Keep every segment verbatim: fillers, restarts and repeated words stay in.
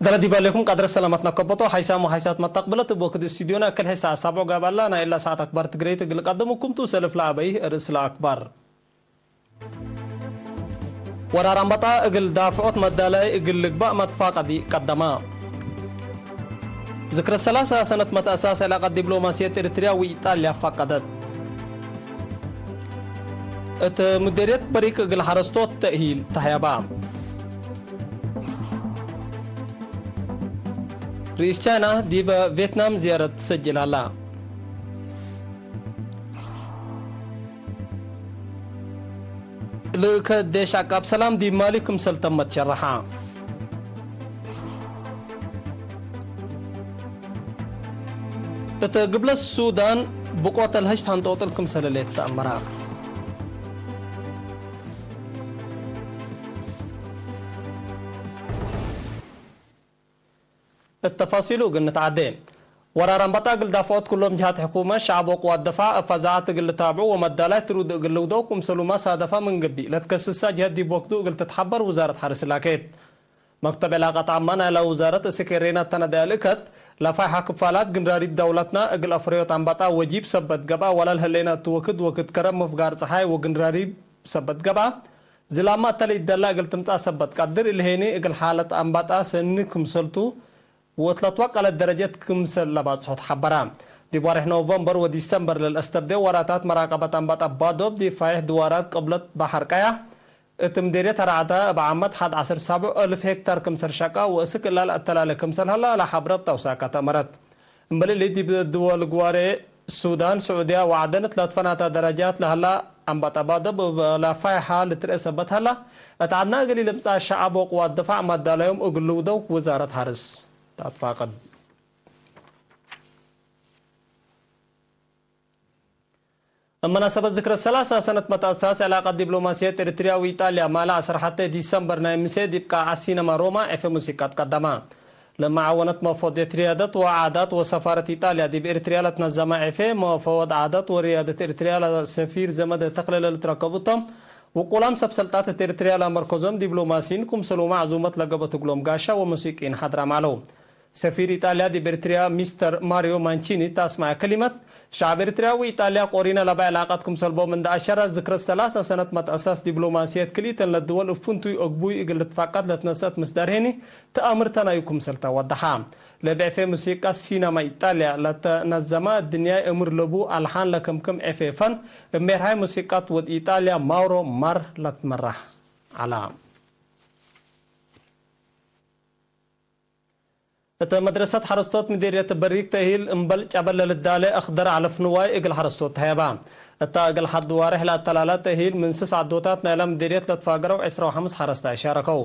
ደለ ዲብ ሌኩም ቀድረ ሰላመት ነከበቶ፣ ሐይሳም ወሐይሳት መተቅብለት እብ ወክድ ስቱድዮና ክል ሐይሳ አሳብዑ ጋብአላ ናይ እላ ሰዓት አክባር ትግረይት እግል ቀድምኩም ቱ። ሰልፍ ለአበይ ርእስ ለአክባር። ወራር አንበጣ እግል ዳፍዖት መዳላይ እግል ልግባእ መትፋቀዲ ቀደማ። ዝክረ ሰላሳ ሰነት መትአሳስ ዕላቀት ዲፕሎማስየት ኤሪትርያ ወኢጣልያ ፈቀደት። እት ሙዴርየት በሪክ እግል ሐረስቶት ተእሂል ተህያባ። ርኢስ ቻይና ዲበ ቬትናም ዝያረት ትሰጅል ሀላ። ልእከ ዴሽ ዐቃብ ሰላም ዲብ ማሊ ክምሰል ተመት ሸረሐ። እት ግብለት ሱዳን ብቆት ለሀሽት ሀንጦጥል ክምሰል ህሌት ተአመረ። እት ተፋሲሉ እግል ንትዓዴ። ወራር አንበጣ እግል ዳፍዖት ኩሎም ጅሃት ሕኩመት፣ ሸዐብ ወቅዋት ደፋዕ እብ ፈዛዐት እግል ልታብዑ ወመዳላይ ትሩድ እግል ልውደው ክምሰሉመ ሳደፈ ምን ግቢ፣ ለትከስሳ ጅሀት ዲብ ወክዱ እግል ትትሐበር ውዛረት ሐርስ ላኬት። መክተብ ዕላቀት ዓመ ናይላ ውዛረት እስክ ኤሬና ተነደያ ልእከት፣ ለፋይሐ ክፋላት ግንራሪብ ደውለትና እግል አፍረዮት አንበጣ ወጂብ ሰበት ገብአ፣ ወላል ህሌና እቱ ወክድ ወክድ ከረም ምፍጋር ጸሓይ ወግንራሪብ ሰበት ገብአ፣ ዝላመ እተ ለኢደላ እግል ትምጻእ ሰበት ቀድር፣ እሊ ሄኒ እግል ሓለት አንበጣ ሰኒ ክምሰልቱ ወእት ለትወቀለት ደረጀት ክምሰል ለባጽሖ ተሐበረ። ዲብ ዋርሕ ኖቨምበር ወዲሰምበር ለልአስተብዴ ወራታት መራቀበት አንበጣ ባዶብ ዲብ ፋይሕ ድዋራት ቅብለት በሐር ቀያሕ እት ምዴርየት አርዓተ እብ ዓመት ሐድ ዐስር ሳብዕ እልፍ ሄክታር ክምሰል ሸቃ ወእስክ እላ ለአተላሌ ክምሰል ሀላ ለሐብረብ ተውሳከ ተአመረት። እምበል እሊ ዲብ ድወል ግዋሬ ሱዳን፣ ስዑድያ ወዐደን እት ለትፈናተ ደረጃት ለሀላ አንበጣ ባዶብ እብ ለፋይሐ ልትርኤ ሰበት ሀላ፣ እት ዐድነ እግል ኢልምጻእ ሸዐብ ወቅዋት ድፋዕ መዳላዮም እግል ልውደው ውዛረት ሐርስ ተአትፋቅድ። እብ መናሰበት ዝክረ ሰላሳ ሰነት መትአሳስ ዕላቀት ዲፕሎማስየት ኤሪትርያ ወኢጣልያ፣ ማለ ዐስር ሐቴ ዲሰምበር ናይ ምሴ ዲብ ቃዕ ሲነማ ሮማ ዕፌ ሙሲቃ ትቀደመ። ለመዓወነት መፎድየት ርያደት ወዓዳት ወሰፋረት ኢጣልያ ዲብ ኤሪትርያ ለትነዘመ ዕፌ፣ መፈወድ ዓዳት ወርያደት ኤሪትርያ ለሰፊር ዘመደ ተክለ ለልትረከቡ ቶም፣ ውቁላም ሰብ ሰልጣት እት ኤሪትርያ ለአመርከዞም ዲፕሎማሲን ክምሰልሁመ ዕዙመት ለገበት እግሎም ጋሻ ወሙሲቂን ሐድራም ዐለው። ሰፊር ኢጣልያ ዲብ ኤሪትርያ ሚስተር ማሪዮ ማንቺኒ እት አስመዐ ከሊመት፣ ሸዐብ ኤሪትርያ ወኢጣልያ ቆሪነ ለበ ዕላቀት ክምሰል ቦም እንደ አሸረ፣ ዝክረ ሰላሳ ሰነት መትአሳስ ዲፕሎማስየት ክልኢተን ለድወል እብ ፍንቱይ እግቡይ እግል ልትፋቀድ ለትነሰአት ምስዳር ሄኒ ተአምር ተናዩ ክምሰል ተወደሐ። ለብዕፌ ሙሲቃ ሲነማ ኢጣልያ ለተነዘመ እድንያይ እምር ለቡ አልሓን ለክምክም ዕፌ ፈን እብ ሜርሓይ ሙሲቃት ወድ ኢጣልያ ማውሮ ማር ለትመራሕ ዐለ። እተ መድረሰት ሐረስቶት ምዴርየት በሪክ ተእሂል እምበል ጨበል ለልዳሌ አክደር ዐለፍ ንዋይ እግል ሐረስቶት ተሀየባ። እታ እግል ሐድ ዋሬሕ ለአተላላ ተእሂል ምን ስስ ዐዶታት ናይላ ምዴርየት ለትፋገረው ዕስራ ወሐምስ ሐረስታይ ሻረከው።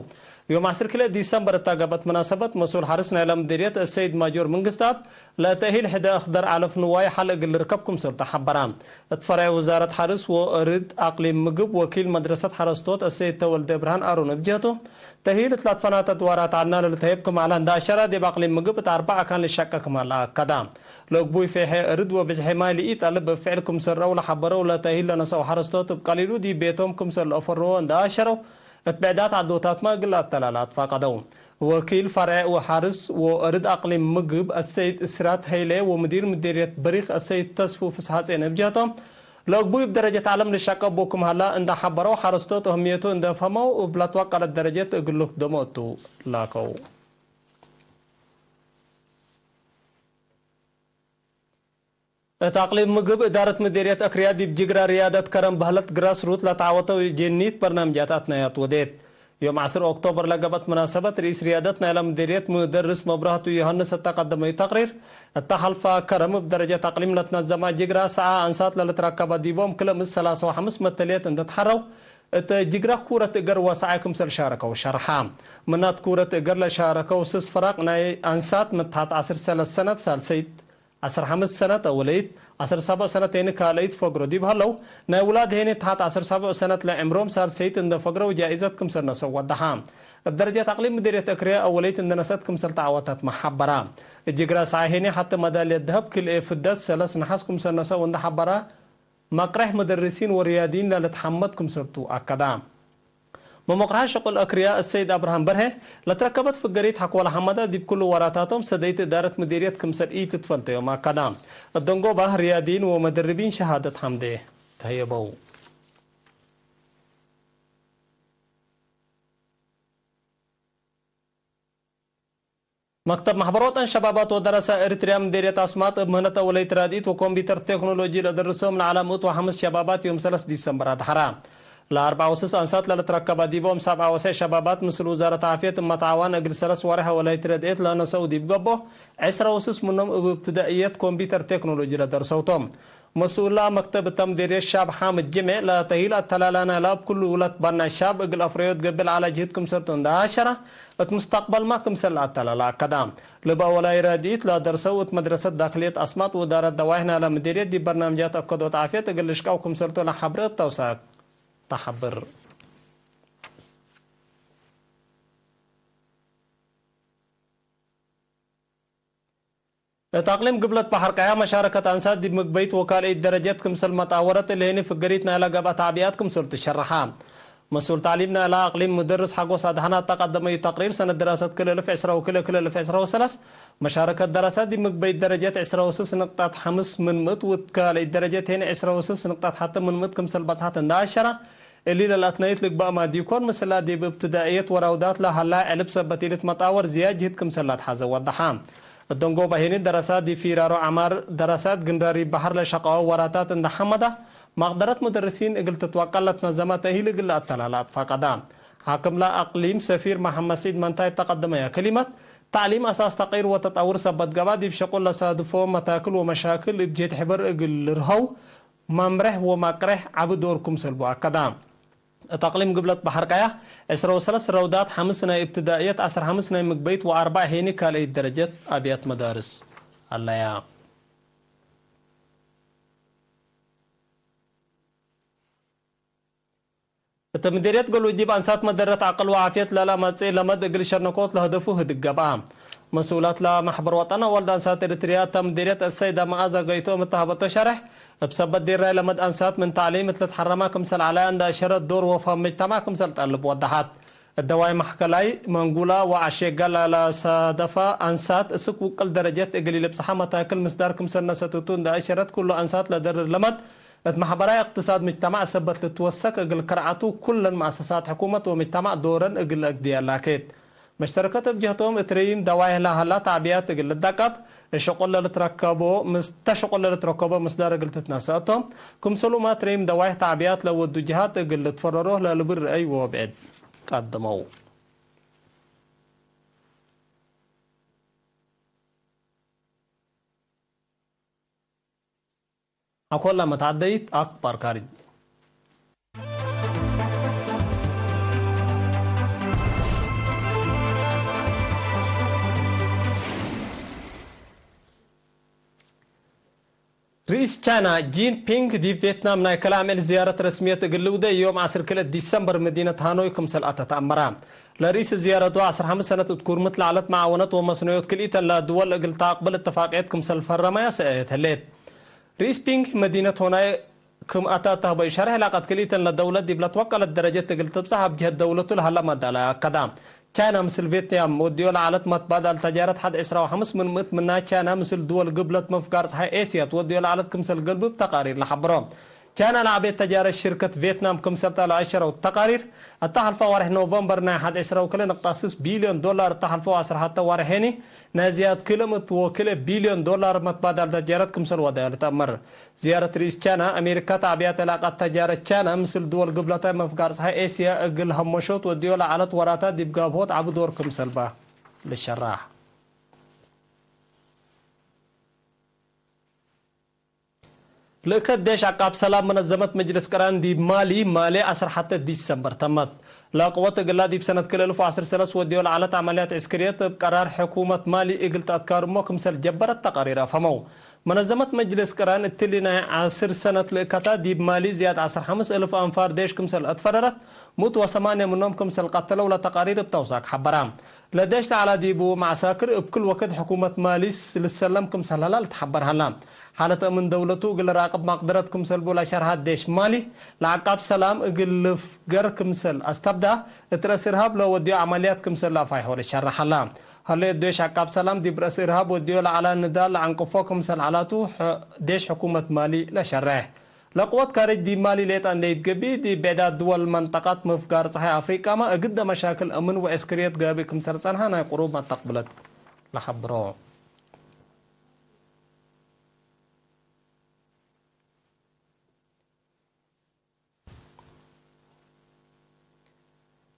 ዮም ዐስር ክልኤ ዲሰምበር እታ ገብአት መናሰበት መስኡል ሐርስ ናይላ ምዴርየት እሰይድ ማጆር መንግስትኣብ ለተእሂል ሕደ አክደር ዐለፍ ንዋይ ሐል እግል ልርከብ ክምሰል ተሐበራ። እት ፈርዕ ውዛረት ሐርስ ወእርድ አቅሊም ምግብ ወኪል መድረሰት ሐረስቶት እሰይድ ተወልደ ብርሃን አሮን እብ ጀህቱ፣ ተእሂል እት ለትፈናተ ድዋራት ዐድና ለልትሀየብ ክም ዐለ እንደ አሸረ፣ ዲብ አቅሊም ምግብ እት አርበዕ አካን ልሸቀ ክም ዐለ አከደ። ለእግቡይ ፌሐ እርድ ወብዝሒ ማይ ለኢጠልብ እብ ፍዕል ክምሰል ረአው ለሐበረው ለተእሂል ለነሰአው ሐረስቶት፣ እብ ቀሊሉ ዲብ ቤቶም ክምሰል ለአፈርዎ እንደ አሸረው፣ እት ብዕዳት ዐዶታትመ እግል ለአተላላ አትፋቀደው። ወኪል ፈርዕ ወሐርስ ወእርድ አቅሊም ምግብ አሰይድ እስራት ሀይሌ ወምዲር ምዴርየት በሪክ አሰይድ ተስፉ ፍስሐጼን እብ ጀህቶም፣ ለእግቡይ እብ ደረጀት ዐለም ልሸቀ እቡ ክም ሀላ እንደ ሐበረው፣ ሐረስቶት እህምየቱ እንደ ፈሀመው፣ እብ ለትወቀለት ደረጀት እግል ልክደሞ እቱ ላከው። እት አቅሊም ምግብ እዳረት ምዴርየት አክርያ ዲብ ጅግረ ርያደት ከረም በህለት ግራስ ሩት ለተዓወተው ጀኒት በርናምጃት አትናያት ወዴት። ዮም ዐስር ኦክቶበር ለገብአት መናሰበት ርኢስ ርያደት ናይላ ምዴርየት ሙደርስ መብራህቱ ዮሐንስ እተ ቀደመዩ ተቅሪር፣ እተ ሐልፋ ከረም እብ ደረጀት አቅሊም ለትነዘመ ጅግረ ሰዓ አንሳት ለልትረከበ ዲቦም ክለ ምስ ሰላሳ ወሐምስ መተልየት እንደ ተሐረው፣ እተ ጅግረ ኩረት እገር ወሰዓይ ክምሰል ሻረከው ሸርሐ። ምናት ኩረት እገር ለሻረከው ስስ ፍራቅ ናይ አንሳት ምን ተሐት ዐስር ሰለስ ሰነት ሳልሰይት ዐስር ሐምስ ሰነት አወለይት፣ ዐስር ሰብዕ ሰነት ሄኒ ካልአይት ፈግሮ ዲብ ሀለው፣ ናይ ውላድ ሄኒ ተሐት ዐስር ሰብዕ ሰነት ለዕምሮም ሳልሰይት እንደ ፈግረው ጃኢዘት ክምሰል ነሰው ወደሐ። እብ ደረጀት አቅሊም ምዴርየት እክርያ አወለይት እንደ ነሰአት ክምሰል ተዓወተት መሐበራ። እጅግራ ሰዓይ ሄኒ ሐቲ መዳልየት ደሀብ፣ ክልኤ ፍደት፣ ሰለስ ነሐስ ክምሰል ነሰው እንደ ሐበራ፣ መቅሬሕ መደርሲን ወርያድይን ለልትሐመድ ክምሰልቱ አከዳ። መሞቅርሐ ሸቁል አክርያ እሰይድ አብርሃም በርሄ፣ ለትረከበት ፍገሪት ሐቆለ ሐመዳ ዲብ ክሉ ወራታቶም ሰደይት እዳረት ምዲርየት ክምሰል ኢትትፈንተዮም አከዳ። እደንጎባ ርያዲን ወመደርቢን ሸሃደት ሐምዴ ተህየበው። መክተብ ማሕበር ወጠን ሸባባት ወደረሰ ኤሪትርያ ምዴርየት አስማጥ እብ ምህነተ ወለይት ራድኢት ወኮምፒተር ቴክኖሎጂ ለደርሶም ለዐለ ምእት ወሐምስ ሸባባት ዮም ሰለስ ዲሰምበር አድሐራ። ለአርበዕ ወስስ አንሳት ለልትረከበ ዲቦም ሰብዓ ወሰዕ ሸባባት ምስል ውዛረት ዓፍየት እመ ተዓዋን እግል ሰለስ ወሬሕ ወለይት ረድኤት ለነሰኡ ዲብ ገብኦ፣ ዕስረ ወስስ ምኖም እብ እብትዳእየት ኮምፒተር ቴክኖሎጂ ለደርሰው ቶም። መስኡላ መክተብ እተ ምዴርየት ሻብ ሓምድ ጅሜዕ፣ ለተህይል አተላላነ ለእብ ክሉ ውለት ባናይ ሻብ እግል አፍረዮት ገብእ ለዐለ ጅህድ ክምሰልቱ እንደ አሸረ፣ እት ሙስተቅበልመ ክምሰል ለአተላላ አከዳ። ልብአ ወላይ ረድኢት ለደርሰው እት መድረሰት ዳክልየት አስማጥ ወእዳረት ደዋይሕ ናይለ ምዴርየት ዲብ በርናምጃት አከዶት ዓፍየት እግል ልሽቀው ክምሰልቱ ለሐብረ እብ ተውሳክ ተሐብር። እት አቅሊም ግብለት በሐር ቀያ መሻረከት አንሳት ዲብ ምግበይት ወካልኢት ደረጀት ክምሰል መጣወረት፣ እሊ ህኒ ፍገሪት ናይለ ገብአ ተዕቢኣት ክምሰል ትሸረሐ። መስኡል ተዕሊም ናይለ አቅሊም ሙደርስ ሐጎስ አድሐና አተቀደመዩ ተቅሪር፣ ሰነት ድራሰት ክልኤ እልፍ ዕስራ ወክልኤ ክልኤ እልፍ ዕስራ ወሰለስ መሻረከት ደረሳት ዲብ ምግበይት ደረጀት ዕስራ ወስስ ንቅጣት ሐምስ ምን ምእት፣ ወእት ካልኢት ደረጀት ህኒ ዕስራ ወስስ ንቅጣት ሐተ ምን ምእት ክምሰል በጽሐት እንደ አሸረ፣ እሊ ለልአትናይት ልግባእ ማዲኮን፣ ምስላ ዲብ እብትዳእየት ወራውዳት ለሀላ ዕልብ ሰበት ኢልትመጣወር ዝያድ ጅህድ ክምሰል ለአትሐዘ ወደሐ። እደንጎበ ህኒ ደረሳት ዲብ ፊራሮ ዐማር፣ ደረሳት ግንራሪ በሐር ለሸቀወ ወራታት እንደ ሐመዳ፣ መቅደረት ሙደርሲን እግል ትትወቀል ለትነዘመ ተእሂል እግል ለአተላላ አትፋቀዳ። ሓክምለ አቅሊም ሰፊር መሐመድ ስዒድ መንታይ እተ ቀደመየ ክሊመት፣ ተዕሊም አሳስ ተቅሪር ወተጠውር ሰበት ገብአ፣ ዲብ ሸቁል ለሳድፎ መታክል ወመሻክል እብ ጀህት ሕበር እግል ልርሀው፣ መምሬሕ ወማቅሬሕ ዐቢ ዶር ክምሰል ቡ አከዳ። እት አቅሊም ግብለት በሐር ቀያሕ፣ ዕስራ ወሰለስ ረውዳት፣ ሐምስ ናይ እብትዳእየት፣ ዐስር ሐምስ ናይ ምግበይት ወአርበዕ ሄኒ ካልአይት ደረጀት አብያት መዳርስ ሀለያ። እት ምዴርየት ገልውጂብ አንሳት መደረት ዐቅል ወዓፍየት ለለአመጽእ ለመድ እግል ሸርነኮት ለህደፉ ህድግ ገብአ። መስኡላት ለመሕበር ወጠን አወልድ አንሳት ኤሪትርያ እተ ምዴርየት አሰይደ መአዘ ገይቶም እተ ሀበቶ ሸርሕ፣ እብ ሰበት ዲራይ ለመድ አንሳት ምን ተዕሊም እት ልትሐረማ ክምሰል ዐለያ እንደ አሸረት፣ ዶር ወፋም መጅተማዕ ክምሰል ጠልብ ወደሐት። እደዋይ ማሕከላይ፣ መንጉላ ወዐሼጋ ለለሳደፈ አንሳት እስክ ውቅል ደረጀት እግል ኢልብጽሐ መታክል ምስዳር ክምሰል ነሰት እቱ እንደ አሸረት፣ ክሉ አንሳት ለደርር ለመድ እት መሕበራይ እቅትሳድ ምጅተማዕ ሰበት ልትወሰክ እግል ከርዐቱ፣ ኩለን መአሰሳት ሕኩመት ወምጅተማዕ ዶረን እግል ለአግድየ ላኬት። መሽተረከት እብ ጀህቶም እት ረይም ደዋይሕ ለሀላ ተዕቢያት እግል ልዳቀብ፣ እሸቁል ለልትረከቦ ምስ-፣ ተሸቁል ለልትረከቦ ምስዳር እግል ትትነሰእ ቶም። ክምሰሉመ እት ረይም ደዋይሕ ተዕቢያት ለወዱ ጀሃት እግል ልትፈረሮ ለልብል ረአይ ወብዕድ ቀድመው። አኮላ መትዐደይት አክባር ካርጅ። ርኢስ ቻይና ጂንፒንግ ዲብ ቬትናም ናይ ክልኤ አምዕል ዝያረት ረስምየት እግል ልውዴ ዮም ዐስር ክልኤ ዲሰምበር መዲነት ሃኖይ ክምሰል አተ ተአመረ። ለርኢስ ዝያረቱ ዐስር ሐምስ ሰነት እት ኩርምት ለዐለት መዓወነት ወመስነዮት ክልኢተን ለድወል እግል ተአቅብል እትፋቅየት ክምሰል ፈረመያ ሰእየት ህሌት። ርኢስ ፒንግ መዲነት ሆናይ ክም አተ ተህበዩ ሸርሕ፣ ዕላቀት ክልኢተን ለደውለት ዲብ ለትወቀለት ደረጀት እግል ትብጸሕ፣ እብ ጀህት ደውለቱ ለሀለ መዳላይ አከዳ። ቻይና ምስል ቬትናም ወድዮ ለዐለት መትባዳል ተጃረት ሐድ ዕስራ ወሐምስ ምን ምእት ምና፣ ቻይና ምስል ድወል ግብለት መፍጋር ጸሓይ ኤስያ ትወድዮ ለዐለት ክምሰል ገልቡ እብ ተቃሪር ለሐብሮ። ቻይና ለዐቤት ተጃረት ሽርከት ቬትናም ክምሰልታ ለአሸረው ተቃሪር፣ እተ ሐልፈ ወርሕ ኖቨምበር ናይ ሐድ ዕስራ ወክልኤ ንቅጣት ስስ ቢልዮን ዶላር፣ እተ ሐልፈው ዐስር ሐተ ወርሕ ሄኒ ናይ ዝያድ ክልኤ ምእት ወክልኤ ቢልዮን ዶላር መትባዳል ተጃረት ክምሰል ወደዮ ልትአመር። ዝያረት ርኢስ ቻይና፣ አሜሪካ ተዕቢያት ዕላቀት ተጃረት ቻይና ምስል ድወል ግብለታይ መፍጋር ጸሓይ ኤስያ እግል ሀመሾት ወድዮ ለዐለት ወራታት ዲብ ጋብሆት ዐቢ ዶር ክምሰልባ ልሸራሕ። ልእከት ዴሽ ዐቃብ ሰላም መነዘመት መጅልስ ቅራን ዲብ ማሊ፣ ማሌ ዐስር ሐተ ዲሰምበር ተመት። ለቅወት እግላ ዲብ ሰነት ክልኤ እልፍ ወዐስር ሰለስ ወድዮ ለዐለት ዐመልያት ዕስክርየት እብ ቀራር ሕኩመት ማሊ እግል ተአትካርሞ ክምሰል ጀበረት ተቃሪር አፍሀመው። መነዘመት መጅልስ ቅራን እትሊ ናይ ዐስር ሰነት ልእከታ ዲብ ማሊ ዝያድ ዐስር ሐምስ እልፍ አንፋር ዴሽ ክምሰል አትፈረረት፣ ሙት ወሰማንያ ምኖም ክምሰል ቀተለው ለተቃሪር እብ ተውሳክ ሐበራ። ለዴሽ ለዐላ ዲቡ መዐሳክር እብ ክል ወክድ ሕኩመት ማሊ ልሰለም ክምሰል ሀላ ልትሐበር ሀላ። ሓለት አምን ደውለቱ እግል ራቅብ መቅደረት ክምሰል ቡ ለሸርሐት ዴሽ ማሊ፣ ለዐቃብ ሰላም እግል ልፍገር ክምሰል አስተብደ። እት ረእስ እርሃብ ለወድዮ ዐመልያት ክምሰል ለአፋይሖ ልሸረሕ ሀላ። ሀለ እት ዴሽ ዐቃብ ሰላም ዲብ ረእስ እርሃብ ወድዮ ለዐላ ንዳል ለዐንቅፎ ክምሰል ዐላቱ፣ ሕ-፣ ዴሽ ሕኩመት ማሊ ለሸሬሕ። ለቅወት ካርጅ ዲብ ማሊ ሌጠ እንዴ ኢትገብእ፣ ዲብ ብዕዳት ድወል መንጠቀት ምፍጋር ጸሓይ አፍሪቃመ እግደ መሻክል አምን ወዕስክርየት ጋብእ ክምሰል ጸንሐ ናይ ቅሩብ መተቅብለት ለሐብሮ።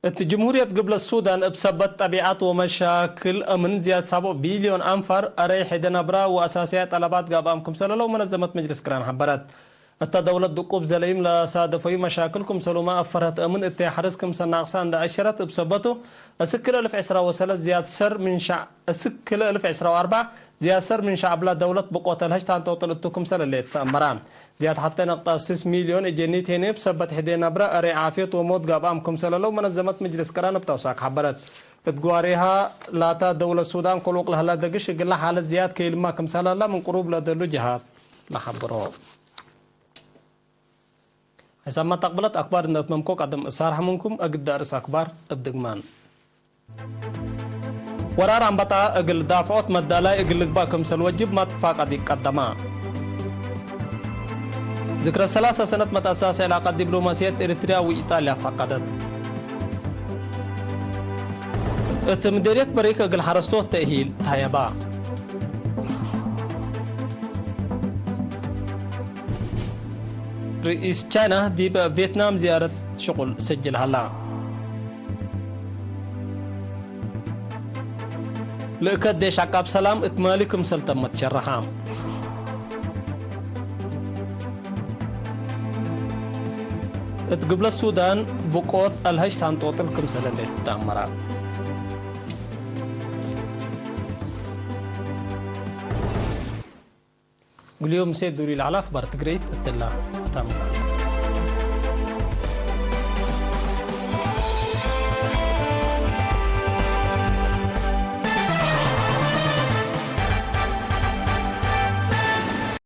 እት ጅምሁርየት ግብለት ሱዳን እብ ሰበት ጠቢዐት ወመሻክል አምን ዝያድ ሳብዕ ቢልዮን አንፋር አረይ ሕደ ነብራ ወአሳስያይ ጠለባት ጋብአም ክምሰለ ለው መነዘመት መጅልስ ቅራን ሐበረት። እተ ደውለት ድቁብ ዘለይም ለሳደፈዩ መሻክል ክምሰሉመ አፈርሀት አምን እተ ሐርስ ክምሰል ናቅሳ እንደ አሸረት እብ ሰበቱ እስክ ክልኤ እልፍ ዕስራ ወሰለስ ዝያድ ሰር ምን ሸዕ፣ እስክ ክልኤ እልፍ ዕስራ ወአርበዕ ዝያድ ሰር ምን ሸዕብላ ደውለት ብቆት አልሀሽ ታንጦጥል እቱ ክምሰለ ሌት ተአመራ። ዝያድ ሐቴ ነቅጠ ስስ ሚልዮን እጀኒት ሄኔ እብ ሰበት ሕዴ ነብረ አሬ ዓፍየት ወሞት ጋብአም ክምሰለ ለው መነዘመት መጅልስ ቅራን እብ ተውሳክ ሐበረት። እት ግዋሬሃ ላታ ደውለት ሱዳን ክሉቅ ለህላ ደግሽ እግላ ሓለት ዝያድ ከይልማ ክምሰለ ላ ምን ቅሩብ ለደሉ ጀሃት ለሐብሮ። ሕሳብ መተቅብለት አክባር እንደ አትመምኮ ቀደም እሳርሕ ምንኩም፣ እግድ አርእስ አክባር እብ ድግማን። ወራር አንበጣ እግል ዳፍዖት መዳላይ እግል ልግባእ ክምሰል ወጅብ መትፋቀድ ይቀደማ። ዝክረ ሰላሳ ሰነት መትአሳስ ዕላቀት ዲብሎማስየት ኤሪትርያ ወኢጣልያ ፈቀደት። እት ምዴርየት በሪክ እግል ሐረስቶት ተእሂል ተሀየባ። ርኢስ ቻይና ዲብ ቬትናም ዝያረት ሽቁል ሰጅል ሀላ። ልእከ ዴሽ ዐቃብ ሰላም እት ማሊ ክምሰል ተመት ሸረሐ። እት ግብለት ሱዳን ብቆት አልሀሽ ታንጦጥል ክምሰለ ሌት ተአመራ። እግልዮም ምሴ ዱሪ ለዐለ አክባር ትግረይት እትላ ተአመራ።